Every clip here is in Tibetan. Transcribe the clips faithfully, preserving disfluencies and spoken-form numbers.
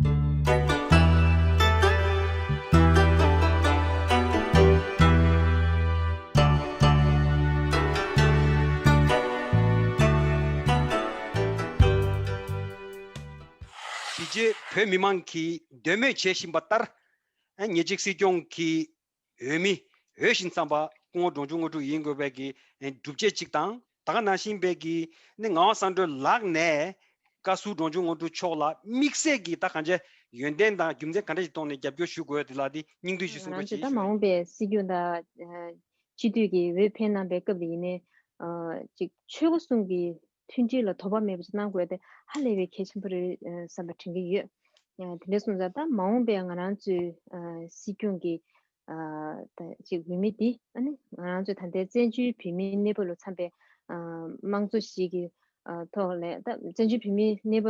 དེ་རྗེས་བོད་མི་མང་གིས་འདོད་མོས་བྱེད་བཞིན་པ་ལྟར། ཨ། ཉེ་གཅིག་སྲིད་སྐྱོང་གིས་འོས་མི་འོས་ཤིང་འཚམས་པ་སྐུ་ངོ་འབྲོང་ཆུང་དངོས་གྲུབ་ཡིན་དགོས་པའི་གི་སྒྲུབ་བྱེད་ཅིག་དང་། ད་ག་ནང་བཞིན་པའི་གི་ནི་ངག་དབང་གསང་སྒྲོན་ལགས་ནས་བཀའ་ཟུར་འབྲོང་ཆུང་དངོས་གྲུབ་མཆོག་ལ་དམིགས་བསལ་གྱི་ད་གང་ཅི་ཡོན་ཏན་དང་རྒྱུ་མཚན་ག་འདྲ་ཞིག་ཐོག་ནས་རྒྱབ་སྐྱོར་ཞུ་དགོས་དེ་ལ་དེ་སྙིང་བསྡུས་ཤིག་གསུང་རོགས་ང་ཚོས་ད་མ་འོངས་པའི་སྲིད་སྐྱོང་དང་། ཨ། སྤྱི་འཐུས་ཀྱི་འོས་འཕེན་གནང་པའི་སྐབས་ལ་ཡིན་ནའི། ཨ། ཅིག་ཆོལ་ཁ་གསུམ་གྱི་མཐུན་སྒྲིལ་ལ་དོགས་པ་མེད་པ་ཅིག་གནང་དགོས་ཏེ་ཧ་ལས་པའི་གལ་ཆེན་པོ་རེད་བསམ་པ་དྲན་གྱི་ཡོད། ཨ། དེ་འདྲ་སོང་ཙང་ད་མ་འོངས་པའི་ང་རང་ཚོའི། ཨ། སྲིད་སྐྱོང་གི། ཨ། ད་ཅིག་འོས་མི་འདི་ཨ་ནི་ང་རང་ཚོའི་ད་ལྟའི་བཙན་བྱོལ་བོད་མིའི་གནས་བབ་ལ་འཚམ་པའི། ཨ། དམངས་གཙོ་ཞིག་གི། ཨ། ཐོག་ལ་ད་བཙན་བྱོལ་བོད་མིའི་གནས་བབ།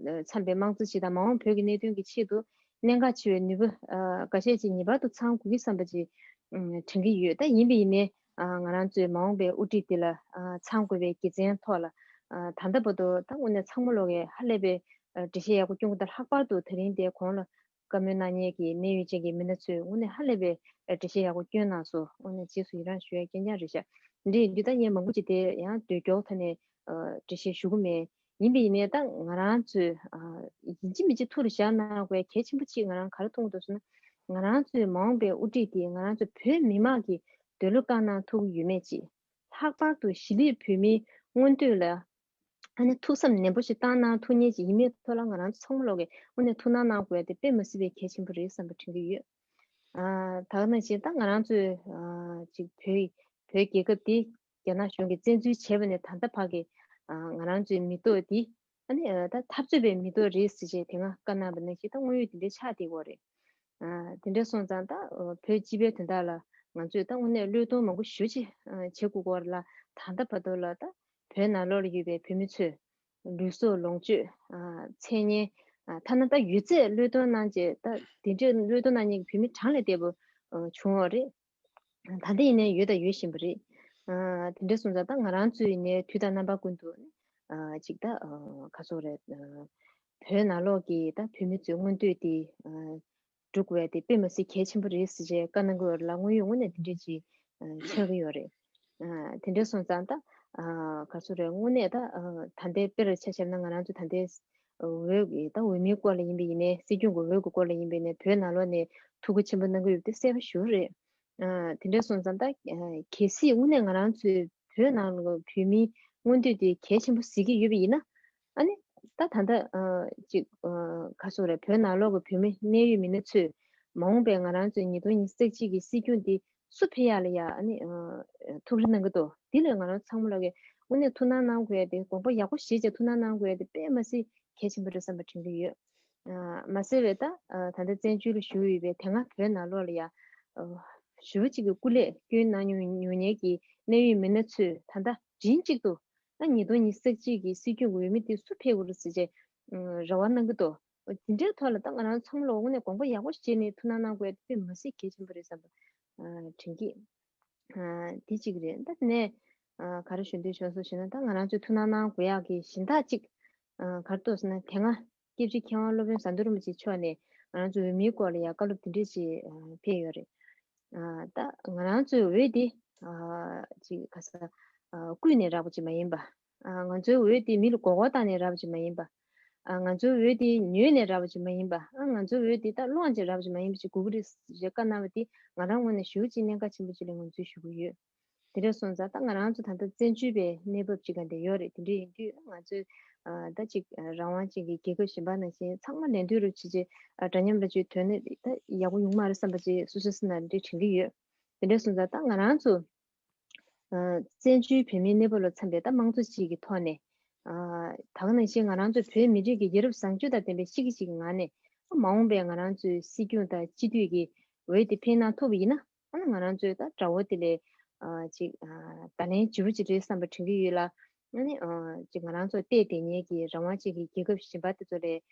ཨ། འཚམ་པའི་དམངས་གཙོ་ཞིག་དང་མ་འོངས་བོད་ཀྱི་གནད་དོན་གྱི་ཆེད་དུ་གནད་འགག་ཆེ་བའི་ནུས་པ། ཨ། འགའ་ཤས་ཅིག་ངེས་པར་དུ་ཚང་དགོས་ཀྱི་བསམ་པ་ཅིག་ཨ། དྲན་གྱི་ཡོད། ད་ཡིན་པ་ཡིན་ནའི། ཨ། ང་རང་ཚོའི་མ་འོངས་པའི་དབུ་ཁྲིད་འདི་ལ། ཨ། ཚང་དགོས་པའི་དགེ་མཚན་ཐོག་ལ། ཨ། ད་ལྟ་བར་དུ་ད་དངོས་གནས་ཚང་མ་ལོག་གིས་ཧ་ལས་པའི། ཨ། འགྲེལ་བཤད་ཡག་པོ་སྐྱོན་གྱི་འདུག་ལྷག་པར་དུ་དེ་རིང་འདིའི་གོང་ལ་བཀའ་མོལ་གནང་མཁན་གྱི་གནད་ཡོད་ཅན་གྱི་མི་སྣ་ཚོས་དངོས་གནས་ཧ་ལས་པའི། ཨ། འགྲེལ་བཤད་ཡག་པོ་སྐྱོན་གནང་སོང་། དངོས་གནས་རྗེས་སུ་ཡི་རང་ཞུ་ཡ་རྐྱང་རྐྱང་རེད་ཤག་འདི་ཡིན་དུས་ད་ངས་མང་པོ་ཅིག་དེ་ཡང་ཟློས་སྐྱོར་ཐོག་ནས། ཨ། འགྲེལ་བཤད་ཞུ་གི་མེད། ཡིན་པ་ཡིན་ནའི་ད་ང་རང་ཚོས། ཨ། ཡིན་གཅིག་མིན་གཅིག་ཐུགས་ལ་བཞག་གནང་དགོས་གལ་ཆེན་པོ་གཅིག་ང་རང་ག་རེ་མཐོང་གི་འདུག་ཟེར་ན། ང་རང་ཚོའི་མ་འོངས་པའི་དབུ་ཁྲིད་དེ་ང་རང་ཚོ་བོད་མི་མང་གི་འདོད་བློ་བཀང་གནང་ཐུབ་ཀྱི་ཡོད་མེད་ཅིག་ལྷག་པར་དུ་གཞིས་ལུས་བོད་མིའི་མངོན་འདོད་ལ་ཨ་ནི་ཐུགས་བསམ་ནན་པོ་ཞིག་བཏང་གནང་ཐུབ་མཁན་ཅིག་ཡིན་མིན་ཐོག་ལ་ང་རང་ཚོ་ཚང་མ་ལོག་གིས་དངོས་གནས་ཐུགས་སྣང་གནང་དགོས་ཡ་དེ་དཔེ་མ་སྲིད་པའི་གལ་ཆེན་པོ་རེད་བསམ་པ་དྲན་གྱི་ཡོད། ཨ། ད་ག་ནང་བཞིན་ད་ང་རང་ཚོའི། ཨ། ཅིག་བོད་བོད་རྒྱལ་ཁབ་འདི་རྒྱ་ནག་གཞུང་གིས་བཙན་འཛུལ་བྱས་པ་ནས་ད་ལྟ་བར་གྱི། ཨ། ང་རང་ཚོའི་མི་ཐོག་འདི་ཨ་ནི། ཨ། ད་འཐབ་རྩོད་པའི་མི་ཐོག་རེད་ཟེར་བྱས་དེ་སྔ་བཀའ་གནང་བ་ནང་བཞིན་ད་དངོས་ཡོད་དེ་འདྲའི་ཆགས་བསྡད་ཡོད་རེད། ཨ། དེ་འདྲ་སོང་ཙང་ད། ཨ། བོད་སྤྱི་པའི་དོན་དག་ལ་ང་ཚོས་ད་དངོས་གནས་བློས་གཏོང་མང་པོ་ཞེ་པོ་ཅིག་ཨ། བྱེད་དགོས་ཀྱི་ཡོད་རེད་ལ། ད་ལྟ་བར་དུ་ལ་ད་བོད་ནང་ལོགས་ལ་ཡོད་པའི་བོད་མི་ཚོས་ལུས་སྲོག་ལོངས་སྤྱོད། ཨ། མཚན་སྙན། ཨ། ཐ་ན་ད་ཡོད་ཚད་བློས་གཏོང་གནང་བྱས་ད་དེ་འདྲའི་བློས་གཏོང་གནང་མཁན་གྱི་བོད་མི་གྲངས་ལས་འདས་པོ། ཨ། བྱུང་བ་རེད། ད་ལྟ་ཡིན་ནའི་ཡོད་དང་ཡོད་བཞིན་པ་རེད། ཨ། དེ་འདྲ་སོང་ཙང་ད་ང་རང་ཚོ་ཡིན་ནའི་དུས་དང་རྣམ་པ་ཀུན་ཏུ། ཨ། ཅིག་ད། ཨ། ག་ཚོད་རེད། ཨ། བོད་ནང་ལོགས་ཀྱི་ད་བོད་མི་ཚོའི་མངོན་འདོད་དེ། ཨ། སྒྲུབ་དགོས་ཡ་དེ་དཔེ་མ་སྲིད་གལ་ཆེན་པོ་རེད་ཟེར་བྱས་བཀའ་གནང་གི་ཡོད་རེད་ལ། དངོས་ཡོད་དངོས་གནས་དེ་འདྲ་ཅིག་ཨ། ཆགས་ཀྱི་ཡོད་རེད། ཨ། དེ་འདྲ་སོང་ཙང་ད། ཨ། ག་ཚོད་རེད། དངོས་གནས་ད། ཨ། ད་ལྟའི་དཔེར་ཆ་བཞག་ན་ང་རང་ཚོ་ད་ལྟའི་འོས་ཀྱི་ད་འོས་མིའི་སྐོར་ལ་ཡིན་པ་ཡིན་ནའི། སྲིད་སྐྱོང་གི་འོས་ཀྱི་སྐོར་ལ་ཡིན་པ་ཡིན་ནའི་བོད་ནང་ལོགས་ནས་ཐུགས་ཁུར་ཆེན་པོ་གནང་གི་ཡོད་པ་དེ་གསལ་པོ་ཞེ་པོ་རེད། ཨ། དེ་འདྲ་སོང་ཙང་ད། ཨ། གལ་སྲིད་དངོས་གནས་ང་རང་ཚོའི་བོད་ནང་ལ་བོད་མིའི་མངོན་འདོད་དེ་གལ་ཆེན་པོ་གཟིགས་ཀྱི་ཡོད་པ་ཡིན་ན། ཨ་ནི་ད་ད་ལྟ། ཨ། ཅིག་ཨ། ག་ཚོད་རེད། བོད་ནང་ལོགས་ཀྱི་བོད་མི་གནད་ཡོད་མི་སྣ་ཚོས་མ་འོངས་པའི་ང་རང་ཚོའི་ཉིས་སྟོང་ཉི་ཤུ་རྩ་གཅིག་གི་སྲིད་སྐྱོང་འདི་སུ་ཕེབས་ཡག་ལ་ཡ། ཨ་ནི། ཨ། ཐུགས་རེ་གནང་གི་འདུག་འདི་ལ་ང་རང་ཚང་མ་ལོག་གིས་དངོས་གནས་ཐུགས་སྣང་གནང་དགོས་ཡ་དེ། དགོངས་པ་ཡག་པོ་བཞེས་བྱས་ཐུགས་སྣང་གནང་དགོས་ཡ་དེ་དཔེ་མ་སྲིད་གལ་ཆེན་པོ་རེད་བསམ་པ་དྲན་གྱི་ཡོད། ཨ། མ་ཟད་པའི་ད། ཨ། ད་ལྟ་བཙན་བྱོལ་ལ་བཞུགས་ཡོད་པའི་དེ་སྔ་བོད་ནང་ལོགས་ལ་ཡ། ཨ། ཞེ་པོ་ཅིག་གི་སྐུ་ལས་བསྐྱོན་གནང་མྱོང་མྱོང་མཁན་གྱི་གནད་ཡོད་མི་སྣ་ཚོས་ད་ལྟ་མགྲིན་གཅིག་ཏུ། ཨ། ཉིས་སྟོང་ཉི་ཤུ་རྩ་གཅིག་གི་སྲིད་སྐྱོང་གི་འོས་མི་དེ་སུ་ཕེབས་དགོས་རེད་ཟེར་བྱས། ཨ། རེ་བ་གནང་གི་འདུག་འོ། དེ་འདྲའི་ཐོག་ལ་ད་ང་རང་ཚང་མ་ལོག་དངོས་གནས་དགོངས་པ་ཡག་པོ་བཞེས་ནས་ཐུགས་སྣང་གནང་དགོས་ཡ་དེ་དཔེ་མ་སྲིད་གལ་ཆེན་པོ་རེད་བསམ་པ། ཨ། དྲན་གྱི། ཨ། དེ་གཅིག་རེད། ད་དེ་ནས། ཨ། ག་རེ་ཞུ་འདོད་བྱུང་སོང་ཞེ་ན། ད་ང་རང་ཚོས་ཐུགས་སྣང་གནང་དགོས་ཡག་གི་གཞན་དག་གཅིག་ཨ། ག་རེ་འདུག་ཟེར་ན། དེ་སྔ་སྐྱབས་རྗེ་མཁས་དབང་སློབ་དཔོན་ཟམ་གདོང་རིན་པོ་ཆེ་མཆོག་ནས་ང་རང་ཚོ་འོས་མིའི་སྐོར་ལ་ཡང་བཀའ་སློབ་དེ་འདྲས་ཅིག་ཨ། ཕེབས་ཡོད་རེད། ཨ། ད་ང་རང་ཚོའི་འོས་དེ། ཨ། ཅིག་ག་ས། ཨ། བརྐུས་ནས་རག་པ་ཅིག་མ་ཡིན་པ། ཨ། ང་ཚོའི་འོས་དེ་མི་ལ་མགོ་སྐོར་བཏང་ནས་རག་པ་ཅིག་མ་ཡིན་པ། ཨ། ང་ཚོའི་འོས་དེ་ཉོས་ནས་རག་པ་ཅིག་མ་ཡིན་པ། ཨ། ང་ཚོའི་འོས་དེ་ད་སློང་བྱས་རག་པ་ཅིག་མ་ཡིན་པ་ཅིག་དགོས་ཀྱི་རེད་ཅེས་བཀའ་གནང་བ་དེ་ང་རང་ངོས་ནས་ཞེ་པོ་ཅིག་གནད་འགག་ཆེན་པོ་ཅིག་ལ་ངོས་འཛིན་ཞུ་གི་ཡོད། དེ་འདྲ་སོང་ཙང་ད་ང་རང་ཚོ་ད་ལྟ་བཙན་བྱོལ་བའི་གནས་བབ་ཅིག་ག་འདྲ་ཡོད་རེད། དེ་འདྲ་ཡིན་དུས་ང་ཚོས། ཨ། ད་ཅིག་རང་དབང་ཅན་གྱི་རྒྱལ་ཁབ་གཞན་པ་ནང་བཞིན་ཚང་མ་ལེན་འདོད་རུ་བྱེད་ཅིག་ཨ། འདྲ་མཉམ་ལ་ཅིག་དོན་ནི་ད་ཡག་པོ་ཡོང་མ་རེད་བསམ་པ་ཅིག་སོ་སོའི་སེམས་ནང་འདྲ་དྲན་གྱི་ཡོད། དེ་འདྲ་སོང་ཙང་ད་ང་རང་ཚོ། ཨ། བཙན་བྱོལ་བོད་མིའི་གནས་བབ་ལ་འཚམ་པའི་ད་དམངས་གཙོ་ཅིག་གི་ཐོག་ནས། ཨ། ད་ག་ནང་བཞིན་ང་རང་ཚོ་བོད་མི་རིགས་ཀྱི་ཡ་རབས་བཟང་སྤྱོད་དང་ལྡན་པའི་གཤིས་ཀ་ཅིག་གི་ངང་ནས། མ་འོངས་པའི་ང་རང་ཚོའི་སྲིད་སྐྱོང་དང་སྤྱི་འཐུས་ཀྱི་འོས་དེ་འཕེན་གནང་ཐུབ་པ་ཡིན་ན། ཨ་ནི་ང་རང་ཚོའི་ད་དགྲ་བོ་དེ་ལས། ཨ། ཅིག་ཨ། བརྡ་ལན་ལྗིད་པོ་ཅིག་རེད་བསམ་པ་དྲན་གྱི་ཡོད་ལ། ཨ་ནི། ཨ། ཅིག་ང་རང་ཚོ་བལྟས་བསྡད་མཁན་གྱི་རང་དབང་ཅན་གྱི་རྒྱལ་ཁབ་གཞན་པ་དེ་ཚོ་ལས་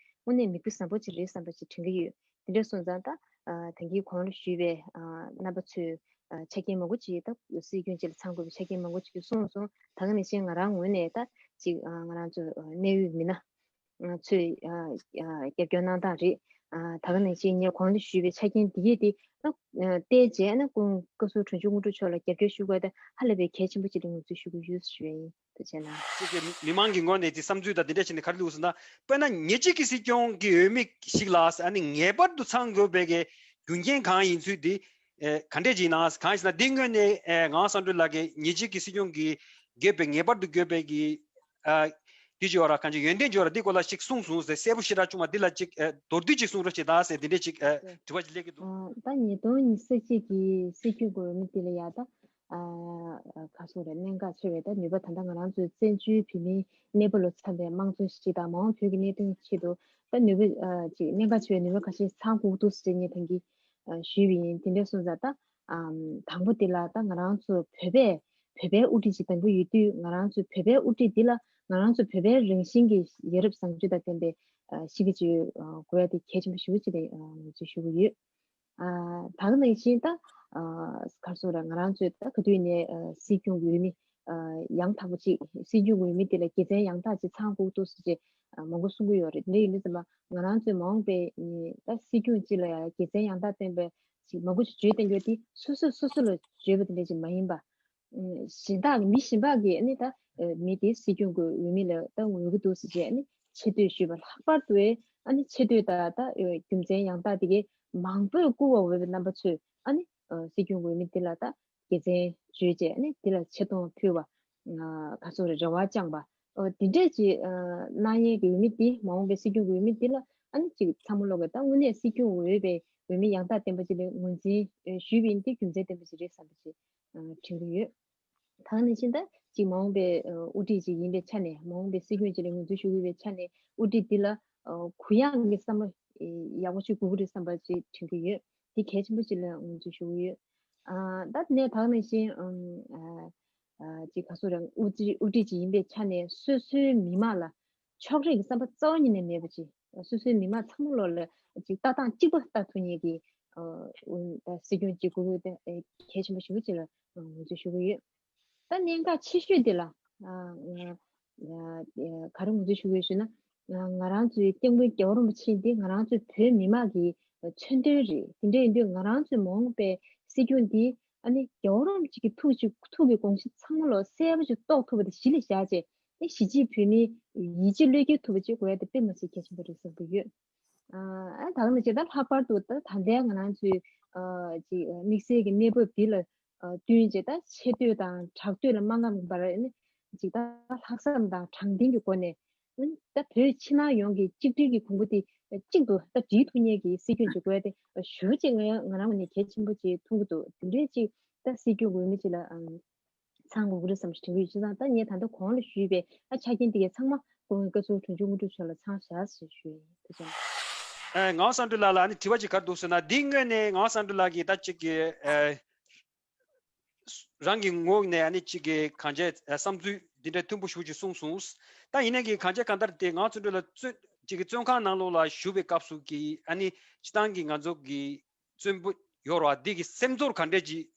དངོས་གནས་མིག་དཔེ་བཟང་པོ་ཅིག་རེད་བསམ་པ་ཅིག་དྲན་གྱི་ཡོད། དེ་འདྲ་སོང་ཙང་ད། ཨ། ད་གིན་གོང་ལ་ཞུས་པའི། ཨ། རྣམ་པ་ཚོས། ཨ། ཆ་རྐྱེན་མང་པོ་ཅིག་ད་སྲིད་སྐྱོང་ཅིག་ལ་ཚང་དགོས་པའི་ཆ་རྐྱེན་མང་པོ་ཅིག་གསུངས་སོང་། ད་ག་ནང་བཞིན་ང་རང་ངོས་ནས་ད་ཅིག་ཨ། ང་རང་ཚོ་གནད་ཡོད་མི་སྣ། ཚོས་རྒྱབ་སྐྱོར་གནང་སྟངས་རེད། ད་ག་ནང་བཞིན་ངས་གོང་དུ་ཞུས་པའི་ཆ་རྐྱེན་འདི་གས་དེ་བལྟས་རྗེས་ནས་སྐུ་ངོ་བཀའ་ཟུར་དོན་གཅོད་དངོས་གྲུབ་མཆོག་ལ་རྒྱབ་སྐྱོར་ཞུ་དགོས་དེ་ཧ་ལས་པའི་གལ་ཆེན་པོ་ཅིག་ཏུ་ངོས་འཛིན་ཞུ་གི་ཡོད་ཞུ་ཡ་ཡིན། ཐུགས་རྗེ་གནང་། ཅིག་གི་མི་མང་གི་ངོས་ནས་དེ་བསམ་ཚུལ་དང་དེ་འདྲ་བྱས་ནས་ག་རེ་འདུག་ཟེར་ན། དཔེར་ན་ཉེ་ཆར་གྱི་སྲིད་སྐྱོང་གི་འོས་མི་ཞིག་ལ་ཨ་ནི་ངེས་པར་དུ་ཚང་དགོས་པའི་གི་རྒྱུ་རྐྱེན་གང་ཡིན་ཚུལ་དེ་ག་འདྲས་ཅིག་ཡིན་ན། གང་ཡིན་ཟེར་ན་འདི་ངོས་ནས་ངག་དབང་བསམ་གྲུབ་ལགས་ཀྱིས་ཉེ་ཆར་གྱི་སྲིད་སྐྱོང་གི་དགོས་པའི་ངེས་པར་དུ་དགོས་པའི་གི་དེ་ཅིག་ཡོད་ར། གང་ཅི་ཡོན་ཏན་ཅིག་ཡོད་ར། འདི་སྐོར་ལ་ཅིག་གསུངས་སོང་ཟེར། གསལ་པོ་ཞེ་དྲག་བྱུང་བ་འདི་ལ་ཅིག་མདོར་བསྡུས་ཅིག་གསུང་རོགས་བྱེད་དང་ཟེར་འདི་འདྲས་ཅིག་དྲི་བ་ཅིག་སླེབས་ཀྱི་འདུག། ད་ཉིས་སྟོང་ཉི་ཤུ་རྩ་གཅིག་གི་སྲིད་སྐྱོང་གི་འོས་མི་འདི་ལ་ཡ་ད། ག་སོང་རེད། གནད་འགག་ཆེ་བའི་ད་ནུས་པ་ད་ལྟ་ང་རང་ཚོའི་བཙན་བྱོལ་བོད་མིའི་གནས་བབ་ལ་འཚམ་པའི་དམངས་གཙོ་ཞིག་དང་མ་འོངས་བོད་ཀྱི་གནད་དོན་ཆེད་དུ་ད་ནུས་པ་ཅིག་གནད་འགག་ཆེ་བའི་ནུས་པ་ཁ་ཤས་ཚང་དགོས་འདུག་ཟེར་ངས་ད་གིན་ཞུས་པ་ཡིན། དེ་འདྲ་སོང་ཙང་ད་དང་པོ་དེ་ལ་ད་ང་རང་ཚོ་བོད་པའི་བོད་པའི་དབུ་ཁྲིད་ཅིག་དང་པོ་ཡོད་དུས་ང་རང་ཚོའི་བོད་པའི་དབུ་ཁྲིད་འདི་ལ་ང་རང་ཚོ་བོད་པའི་རང་བཞིན་གྱི་ཡ་རབས་བཟང་སྤྱོད་དང་ལྡན་པའི་གཤིས་ཀ་ཅིག་དགོས་ཡ་དེ་གལ་ཆེན་པོ་ཞེ་པོ་ཅིག་རེད་ངོས་འཛིན་ཞུ་གི་ཡོད། ད་ག་ནང་བཞིན་ད་ག་རེ་ཟེར་དགོས་རེད། ང་རང་ཚོས་ད་ག་དུས་ནས་སྲིད་སྐྱོང་འོས་མི་ཡང་དག་པ་ཅིག་སྲིད་སྐྱོང་འོས་མི་དེ་ལ་དགེ་མཚན་ཡང་དག་ཅིག་ཚང་དགོས་འདུག་ཟེར་ཅིག་མང་པོ་གསུང་གི་ཡོད་རེད། དེ་འདྲ་ཡིན་དུས་ཙམ་པ་ང་རང་ཚོས་མ་འོངས་པའི་ད་སྲིད་སྐྱོང་ཅིག་ལ་ཡང་དགེ་མཚན་ཡང་དག་ལྡན་པའི་ཅིག་མང་པོ་ཅིག་བརྗོད་བསྡད་རྒྱུ་དེ་སོ་སོས་སོ་སོ་ལ་བརྗོད་པ་དེ་འདྲ་ཅིག་མ་ཡིན་པ། གཞན་དག་གི་མི་གཞན་པ་གིས་ཨ་ནི་ད་མི་དེ་སྲིད་སྐྱོང་གི་འོས་མི་ལ་ད་ངོས་ཀྱི་འདུག་ཟེར་བྱས་ཨ་ནི་ཆེ་བསྟོད་ཞུས་པ་ལྷག་པར་དུ་ཨ་ནི་ཆེ་བསྟོད་དང་ད་རྒྱུ་མཚན་ཡང་དག་དེ་གའི་མང་པོས་བསྐུར་བ་འོས་པའི་རྣམ་པ་ཚོས་ཨ་ནི་སྲིད་སྐྱོང་གི་འོས་མི་དེ་ལ་ད་དགེ་མཚན་བརྗོད་བྱས་ཨ་ནི་དེ་ལ་ཆེ་མཐོང་ཕུལ་བ། ག་ཚོད་རེ་རེ་བ་བཅངས་པ། འོ་དེ་འདྲས་ཀྱི་གནང་ཡས་ཀྱི་འོས་མི་དེ་མ་འོངས་པའི་སྲིད་སྐྱོང་གི་འོས་མི་དེ་ལ་ཨ་ནི་ཅིག་ཚང་མ་ལོག་གི་ད་དངོས་གནས་སྲིད་སྐྱོང་འོས་པའི་འོས་མི་ཡང་དག་ལྡན་པ་ཅིག་ལ་ངོས་འཛིན་ཞུས་པ་ཡིན་དེ་རྒྱུ་མཚན་ལྡན་པ་ཅིག་རེད་བསམ་པ་ཅིག་དྲན་གྱི་ཡོད། ད་ག་ནང་བཞིན་ད་ཅིག་མ་འོངས་པའི་དབུ་ཁྲིད་ཅིག་ཡིན་པའི་ཆ་ནས་མ་འོངས་པའི་སྲིད་སྐྱོང་ཅིག་ལ་ངོས་འཛིན་ཞུ་གི་ཡོད་པའི་ཆ་ནས་དབུ་ཁྲིད་འདི་ལ་གུ་ཡངས་ཀྱི་བསམ་བློ་ཡག་པོ་ཅིག་དགོས་ཀྱི་རེད་བསམ་པ་ཅིག་དྲན་གྱི་ཡོད། འདི་གལ་ཆེན་པོ་ཅིག་ལ་ངོས་འཛིན་ཞུ་གི་ཡོད། ད་ནས་ད་ག་ནང་བཞིན་ཅིག་ག་ཚོད་རེད། དབུ་ཁྲིད་དབུ་ཁྲིད་ཅིག་ཡིན་པའི་ཆ་ནས་སོ་སོའི་མི་མང་ལ་ཕྱོགས་རིས་ཀྱི་བསམ་པ་རྩ་བ་ཉིད་ནས་མེད་པ་ཅིག་སོ་སོའི་མི་མང་ཚང་མ་ལོག་ལ་ཅིག་ལྟ་སྟངས་གཅིག་པ་ལྟ་ཐུབ་མཁན་གྱི་ད་སྲིད་སྐྱོང་ཅིག་དགོས་ཀྱི་དེ་གལ་ཆེན་པོ་ཞེ་པོ་ཅིག་ལ་ངོས་འཛིན་ཞུ་གི་ཡོད། ད་གནད་འགག་ཆེ་ཤོས་དེ་ལ་ག་རེ་ངོས་འཛིན་ཞུ་གི་ཡོད་ཞུ་ན། ང་རང་ཚོའི་སྐྱབས་མགོན་རྒྱལ་བ་རིན་པོ་ཆེ་འདི་ང་རང་ཚོའི་བོད་མི་མང་གི་མཚོན་དོན་རེད། དེ་འདྲ་ཡིན་དུས་ང་རང་ཚོའི་མ་འོངས་པའི་སྲིད་སྐྱོང་འདི་ཨ་ནི་རྒྱལ་བ་རིན་པོ་ཆེ་གི་ཐུགས་ཀྱི་ཐུགས་ཀྱི་དགོངས་གཞི་ཚང་མ་ལོག་གསལ་པོ་ཞིག་རྟོགས་ཐུབ་པ་དེ་གཞི་ལ་བཞག་བྱས་ཨ་གཞིས་བྱེས་བོད་མིའི་ཡིད་ཆེས་བློས་འགེལ་ཐུབ་པ་ཅིག་དགོས་ཡ་དེ་དཔེ་མི་སྲིད་གལ་ཆེན་པོ་རེད་བསམ་གྱི་ཡོད། ཨ་ད་ག་ནང་བཞིན་ད་ལྷག་པར་དུ་ད་ད་ལྟའི་ང་རང་ཚོའི་ཅིག་དམིགས་བསལ་གྱི་གནས་བབ་འདི་ལ་བསྟུན་བྱས་ད་ཆེ་བསྟོད་དང་དྲག་བསྟོད་ལ་མ་རྔམ་པར་ནི་ཅིག་ད་ལྷག་བསམ་དང་དྲང་བདེན་གྱི་སྒོ་ནས་ད་བོད་ཕྱི་ནང་ཡོངས་ཀྱི་གཅིག་སྒྲིལ་གྱི་གོང་བུ་དེ་གཅིག་ཏུ་ད་སྒྲིལ་ཐུབ་མཁན་གྱི་སྲིད་སྐྱོང་ཅིག་དགོས་ཏེ་ཞུ་ཅིག་ང་ང་རང་ངོས་ནས་གལ་ཆེན་པོ་ཅིག་མཐོང་གི་འདུག་དེ་འདྲའི་ཅིག་ད་སྲིད་སྐྱོང་འོས་མི་ཅིག་ལ་ཚང་དགོས་ཀྱི་རེད་བསམ་ཞིག་དྲན་གྱི་ཡོད། བྱས་ཙང་ད་ངས་ད་ལྟ་གོང་ལ་ཞུས་པའི་ཨ་ཆ་རྐྱེན་དེ་གའི་ཚང་མ་སྐུ་ངོ་བཀའ་ཟུར་དོན་གཅོད་དངོས་གྲུབ་མཆོག་ལ་ཚང་བཞག་ཞེས་ཞུ་ཡིན། ཐུགས་རྗེ་ཆེ། ངག་དབང་བསམ་གྲུབ་ལགས་ལ་ཨ་ནི་དྲི་བ་ཅིག་ག་རེ་འདུག་ཟེར་ན། འདིའི་སྔོན་ནས་ངག་དབང་བསམ་གྲུབ་ལགས་ཀྱིས་ད་ཅིག་གི་རང་གི་ངོས་ནས་ཨ་ནི་ཅིག་གི་གང་བྱས་བསམ་ཚུལ་འདི་འདྲ་མཐུན་པོ་ཞེ་པོ་ཅིག་གསུངས་སོང་། ད་ཡིན་ནའི་གི་གང་བྱས་གང་ལྟར་དེ་ངག་དབང་བསམ་གྲུབ་ལགས་བཙོན་ཅིག་གི་བཙོན་ཁང་ནང་ལོགས་ལ་བཞུགས་པའི་སྐབས་སུ་གི་ཨ་ནི་སྤྱིར་བཏང་གི་ང་ཚོ་གི་བཙོན་པ་ཡོད་རེད་བ། འདི་གི་སེམས་ཚོར་ག་འདྲས་ཅིག་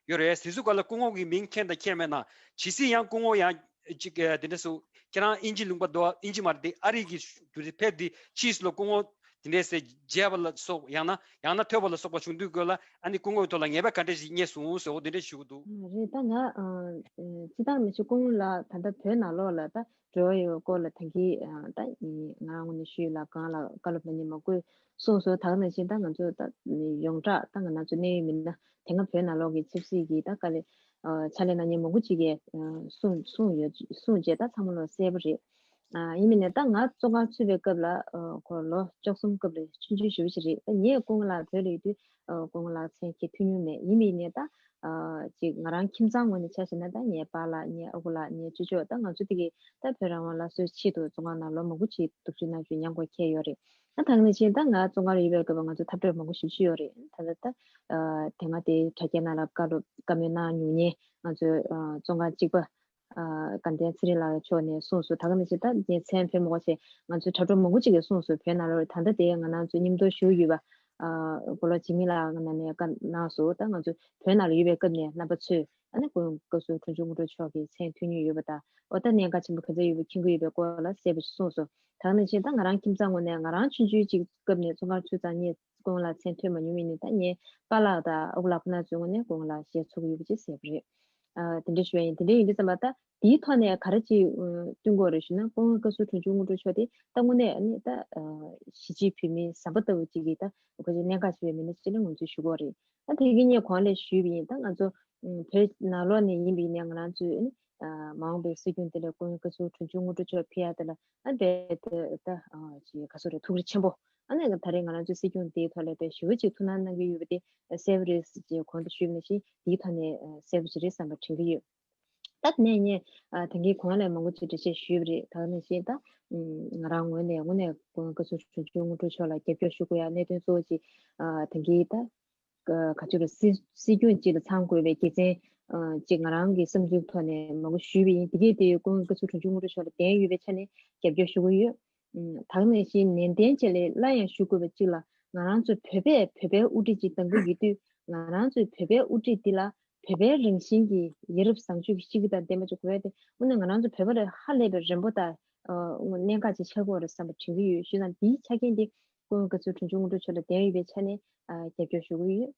ཡོད་རེད། དེ་ཚོའི་སྐོར་ལ་སྐུ་ངོ་གི་མིང་མཁྱེན་དང་མཁྱེན་མེད་ན། ཇི་སྲིད་ཡང་སྐུ་ངོ་ཡང་ཅིག་དེ་འདྲས་སུ་ཁྱེད་རང་དབྱིན་ཇི་ལུང་པ་འདུག་ཨ། དབྱིན་ཇི་མ་རེད་དེ་ཨ་རི་གི་དུས་ཚོད་ཕེབས་དུས་ཕྱིས་སུ་ལ་སྐུ་ངོ་དེ་འདྲས་སེ་མཇལ་བ་ལ་སོགས་ཡང་ན་ཡང་ན་ཐོས་པ་ལ་སོགས་པ་བྱུང་དུས་སྐོར་ལ་ཨ་ནི་སྐུ་ངོ་ཐོག་ལ་ངེས་པ་ག་འདྲས་ཞིག་རྙེད་སོང་ཟེར་འོ་དེ་འདྲས་ཞུ་གི་འདུག། རེད། ད་ང་སྤྱིར་བཏང་མི་ཆོས་སྐུ་ངོ་ལགས་ད་ལྟ་བོད་ནང་ལོགས་ལ་ད་འགྲོ་བ་ཡོད་སྐོར་ལ་ད་གིན་ད་ང་རང་ངོས་ནས་ཞུས་ལ་གང་ལ་བཀའ་སློབ་གནང་མཁན་མང་པོས་གསུངས་སོང་། ད་ག་ནང་བཞིན་ད་ང་ཚོ་ད་ཡོངས་གྲགས་ད་ང་རང་ཚོ་གནད་ཡོད་མི་སྣ་དེ་སྔ་བོད་ནང་ལོགས་ཀྱི་ཆབ་སྲིད་ཀྱི་ད་དཀའ་ལས་ཕྱག་ལས་གནང་མཁན་མང་པོ་ཅིག་གིས་གསུངས་གསུངས་ཡོད་གསུངས་རྗེས་ད་ཚང་མ་ལོ་གསལ་པོ་རེད། ཡིན་མིན་ནས་ད་ང་བཙོན་ཁང་ཚུད་པའི་སྐབས་ལ་ཁོ་ལོ་བཅུ་གསུམ་སྐབས་ལ་ཆུང་ཆུང་ཞེ་པོ་ཅིག་རེད། ད་ངས་སྐུ་ངོ་ལགས་བོད་ལ་ཡོད་དུས་སྐུ་ངོ་ལགས་མཚན་འཁྱེར་ཐུབ་མྱོང་མེད། ཡིན་མིན་ནས་ད་ཅིག་ང་རང་ཁྱིམ་ཚང་ངོས་ནས་ཆ་བཞག་ན་ད་ངའི་པཱ་ལགས་ངའི་ཨ་ཁུ་ལགས་ངའི་ཅོ་ཅོ་ད་ང་ཚོ་དེ་གི་ད་བོད་རང་དབང་སླར་གསོའི་ཆེད་དུ་བཙོན་ཁང་ནང་ལོ་མང་པོ་ཅིག་སྡུག་སྦྱོང་མནར་གཅོད་མྱངས་དགོས་ཁེལ་ཡོད་རེད། ད་ད་ག་ནང་བཞིན་ད་ང་བཙོན་ཁང་ལ་ཡོད་པའི་སྐབས་ང་ཚོ་འཐབ་གྲོགས་མང་པོ་ཞེ་པོ་ཅིག་ཡོད་རེད། ད་ད་ད་དེ་སྔ་དེ་དྲ་རྒྱའི་ནང་ལ་བཀའ་སློབ་བཀའ་མོལ་གནང་མྱོང་མཁན་ང་ཚོའི་བཙོན་ཁང་གཅིག་པ་དགའ་ལྡན་ཚེ་རིང་ལགས་མཆོག་ནས་གསུངས་སོང་། ད་ག་ནང་བཞིན་ད་ངས་མཚན་ཕེབས་མ་དགོས་ཞེས་ང་ཚོའི་དྲ་གྲོགས་མང་པོ་ཅིག་གིས་གསུངས་སོང་། བོད་ནང་ལོགས་ད་ལྟ་དེ་ང་རང་ཚོ་མཉམ་དུ་བཞུགས་ཡོད་པ་ ཨ་སྤོ་ལོ་འཇིགས་མེད་ལགས་ནས་བཀའ་གནང་སོང་། ད་ང་ཚོ་བོད་ནང་ལ་ཡོད་པའི་སྐབས་ནས་རྣམ་པ་ཚོས་ཨ་ནི་སྐུ་ངོ་བཀའ་ཟུར་དོན་གཅོད་དངོས་གྲུབ་མཆོག་གི་མཚན་ཐོན་མྱོང་ཡོད་པ་དང་། འོ་ད་གནད་འགག་ཆེན་པོ་ག་ཚོད་ཡོད་པ་མཁྱེན་གྱི་ཡོད་པའི་སྐོར་ལ་གསལ་པོ་ཞིག་གསུངས་སོང་། ད་ག་ནང་བཞིན་ད་ང་རང་ཁྱིམ་ཚང་ངོས་ནས་ང་རང་ཆུང་ཆུང་ཅིག་སྐབས་ནས་ཚོང་ཁང་ཚུད་ཙང་ངས་སྐུ་ངོ་ལ་མཚན་ཐོན་མ་མྱོང་བ་ཡིན་ནའི། ད་ངའི་པཱ་ལགས་དང་ཨ་ཁུ་ལགས་ཁོ་ན་ཚོའི་ངོས་ནས་སྐུ་ངོ་ལ་ཞལ་འཚོ་གི་ཡོད་པ་ཅིག་གསལ་པོ་རེད། ཨ་དེ་འདྲ་ཞུ་ཡ་ཡིན། དེ་འདྲ་ཡིན་དུས་ཙམ་པ་ད་དེའི་ཐོག་ནས་ག་རེ་ཅིག་ཨ་བསྟུན་དགོས་རེད་ཞུ་ན། སྐུ་ངོ་བཀའ་ཟུར་དོན་གཅོད་དངོས་གྲུབ་མཆོག་དེ་ད་དངོས་གནས་ཨ་ནི་ད་ཨ་གཞིས་བྱེས་བོད་མིའི་ཟམ་པ་ལྟ་བུ་ཅིག་གི་ད་ག་ཅིག་གནད་འགག་ཆེ་བའི་མི་སྣ་ཅིག་ལ་ངོས་འཛིན་ཞུ་དགོས་རེད། ད་དེ་གི་ངས་གོང་ལ་ཞུས་པ་ཡིན། ད་ང་ཚོ་ཨ་བོད་ནང་ལོགས་ནས་ཡིན་པ་ཡིན་ནའི་ང་རང་ཚོས་ཨ་ནི་ཨ་མ་འོངས་པའི་སྲིད་སྐྱོང་དེ་ལ་སྐུ་ངོ་བཀའ་ཟུར་དོན་གཅོད་དངོས་གྲུབ་མཆོག་ཕུལ་ཡ་དེ་ལ་ཨ་རྦད་དེ་ད་ཨ་ཅིག་ག་ཚོད་རེད། ཐུགས་རེ་ཆེན་པོ། ཨ་ནི་ད་རེས་ང་རང་ཚོའི་སྲིད་སྐྱོང་དེའི་ཐོག་ལ་དཔེ་ཞེ་པོ་ཅིག་ཐུགས་སྣང་གནང་གི་ཡོད་པ་དེ་གསལ་པོ་རེད་ཅེས་གོང་དུ་ཞུས་པ་ནང་བཞིན་དེའི་ཐོག་ནས་གསལ་པོ་ཅིག་རེད་བསམ་པ་དྲན་གྱི་ཡོད། ད་ནས་ངས་ཨ་དེང་གི་གོང་ལ་མང་པོ་ཅིག་འགྲེལ་བཤད་ཞུས་པ་རེད། ད་ནང་བཞིན་ད་ཨམ་ང་རང་ངོས་ནས་དངོས་གནས་སྐུ་ངོ་བཀའ་ཟུར་དོན་གཅོད་དངོས་གྲུབ་མཆོག་ལ་རྒྱབ་སྐྱོར་ཞུ་དགོས་ཡ་གནད་དོན་གཙོ་བོ་ཅིག་ཨ་དེང་གི་ད་ག་ཅིག་ལ་སྲིད་སྲིད་སྐྱོང་ཅིག་ལ་ཚང་དགོས་པའི་དགེ་མཚན་ཨ་ཅིག་ང་རང་གི་བསམ་ཚུལ་ཐོག་ནས་མང་པོ་ཞུས་པ་ཡིན། དེ་གས་དེ་སྐུ་ངོ་བཀའ་ཟུར་དོན་གཅོད་དངོས་གྲུབ་མཆོག་ལ་ལྡན་ཡོད་པའི་ཆ་ནས་རྒྱབ་སྐྱོར་ཞུ་གི་ཡོད། ཨམ་ད་ག་ནང་བཞིན་ནན་ཏན་བྱས་ལ་སླར་ཡང་ཞུ་དགོས་པ་གཅིག་ལ། ང་རང་ཚོ་བོད་པས་བོད་པའི་དབུ་ཁྲིད་ཅིག་འདེམས་ཀྱི་ཡོད་དུས། ང་རང་ཚོའི་བོད་པའི་དབུ་ཁྲིད་འདི་ལ་བོད་པའི་རང་བཞིན་གྱི་ཡ་རབས་བཟང་སྤྱོད་ཀྱི་གཤིས་ཀ་དང་ལྡན་པ་ཅིག་དགོས་ཡ་དེ་དངོས་གནས་ང་རང་ཚོ་བོད་པ་ལ་ཧ་ལས་པའི་རན་པོ་དང་ཨ་གནད་འགག་ཅིག་ཆགས་ཀྱི་ཡོད་རེད་བསམ་པ་དྲན་གྱི་ཡོད། ཞུས་ན་འདིའི་ཆ་རྐྱེན་འདི་སྐུ་ངོ་བཀའ་ཟུར་དོན་གཅོད་དངོས་གྲུབ་མཆོག་ལ་ལྡན་ཡོད་པའི་ཆ་ནས་ཨ་རྒྱབ་སྐྱོར་ཞུ་གི་ཡོད།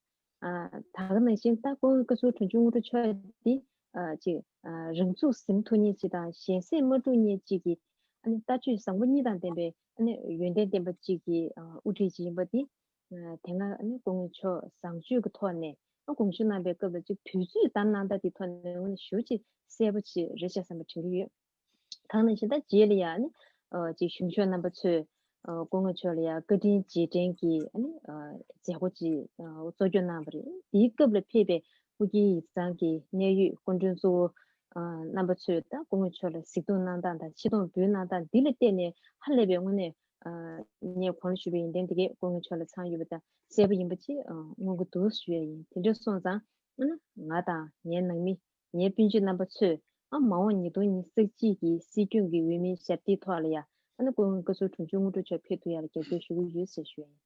ཨ་ད་ག་ནང་བཞིན་ད་སྐུ་ངོ་བཀའ་ཟུར་དོན་གཅོད་དངོས་གྲུབ་མཆོག་འདི་ཨ་ཅིག་ཨ་རང་ཚུགས་ཟིན་ཐུབ་མཁན་ཅིག་དང་ཞན་སེམས་མ་འཁྲུག་མཁན་ཅིག་གི་ཨ་ནི་ལྟ་སྤྱོད་བཟང་པོ་གཉིས་དང་ལྡན་པའི་ཨ་ནི་ཡོན་ཏན་ལྡན་པ་ཅིག་གི་ཨ་དབུ་ཁྲིད་ཅིག་ཡིན་པ་འདི་ཨ་དེ་སྔ་ཨ་ནི་སྐུ་ངོ་མཆོག་བཟང་སྤྱོད་ཀྱི་ཐོག་ནས་ཨ་དགོངས་ཞུ་གནང་པའི་སྐབས་ལ་ཅིག་དུས་ཚོད་བདམས་གནང་སྟངས་དེ་ཐོག་ནས་དངོས་གནས་ཞེ་པོ་ཅིག་གསལ་པོ་ཅིག་རེད་ཤག་བསམ་པ་དྲན་གྱི་ཡོད། ད་ག་ནང་བཞིན་ད་རྗེས་ལ་ཡང་ནི་ཨ་ཅིག་གཞུང་ཕྱོགས་རྣམ་པ་ཚོས་ཨ་སྐུ་ངོ་མཆོག་ལ་ཡང་བཀའ་དྲིན་རྗེས་དྲན་གྱི་ཨ་ནི་ཨ་མཛད་སྒོ་ཅིག་ཨ་གཙོ་སྐྱོང་གནང་བ་རེད། དེའི་སྐབས་ལ་ཕེབས་པའི་སྤུ་རྒྱལ་ཡིག་ཚང་གི་གནད་ཡོད་སྐུ་མགྲོན་གཙོ་བོ་ཨ་རྣམ་པ་ཚོས་ད་སྐུ་ངོ་མཆོག་ལ་གཟིགས་རྟོག་གནང་སྟངས་དང་ཆེ་མཐོང་འབུལ་གནང་སྟངས་འདི་ལ་བལྟས་ནས་ཧ་ལས་པའི་དངོས་གནས་ཨ་ངས་གོང་ལ་ཞུས་པའི་ཡོན་ཏན་དེ་གས་སྐུ་ངོ་མཆོག་ལ་ཚང་ཡོད་པ་དང་གསལ་པོ་ཡིན་པ་ཅིག་ཨ་མངོན་གྱི་འདུག་ཞུ་ཡ་ཡིན། དེ་འདྲ་སོང་ཙང་ཨ་ནི་ང་དང་ངའི་ནང་མི། ངའི་སྤུན་མཆེད་རྣམ་པ་ཚོས་ཨ་མ་འོངས་ཉིས་སྟོང་ཉི་ཤུ་རྩ་གཅིག་གི་སྲིད་སྐྱོང་གི་འོས་མིའི་ཞབས་སྟེགས་ཐོག་ལ་ཡ་ཨ་ནི་སྐུ་ངོ་བཀའ་ཟུར་དོན་གཅོད་དངོས་གྲུབ་མཆོག་ཕེབས་ཐུབ་ཡ་ལ་རྒྱབ་སྐྱོར་ཞུ་གི་ཡོད་ཟེར་ཞུ་ཡ་ཡིན།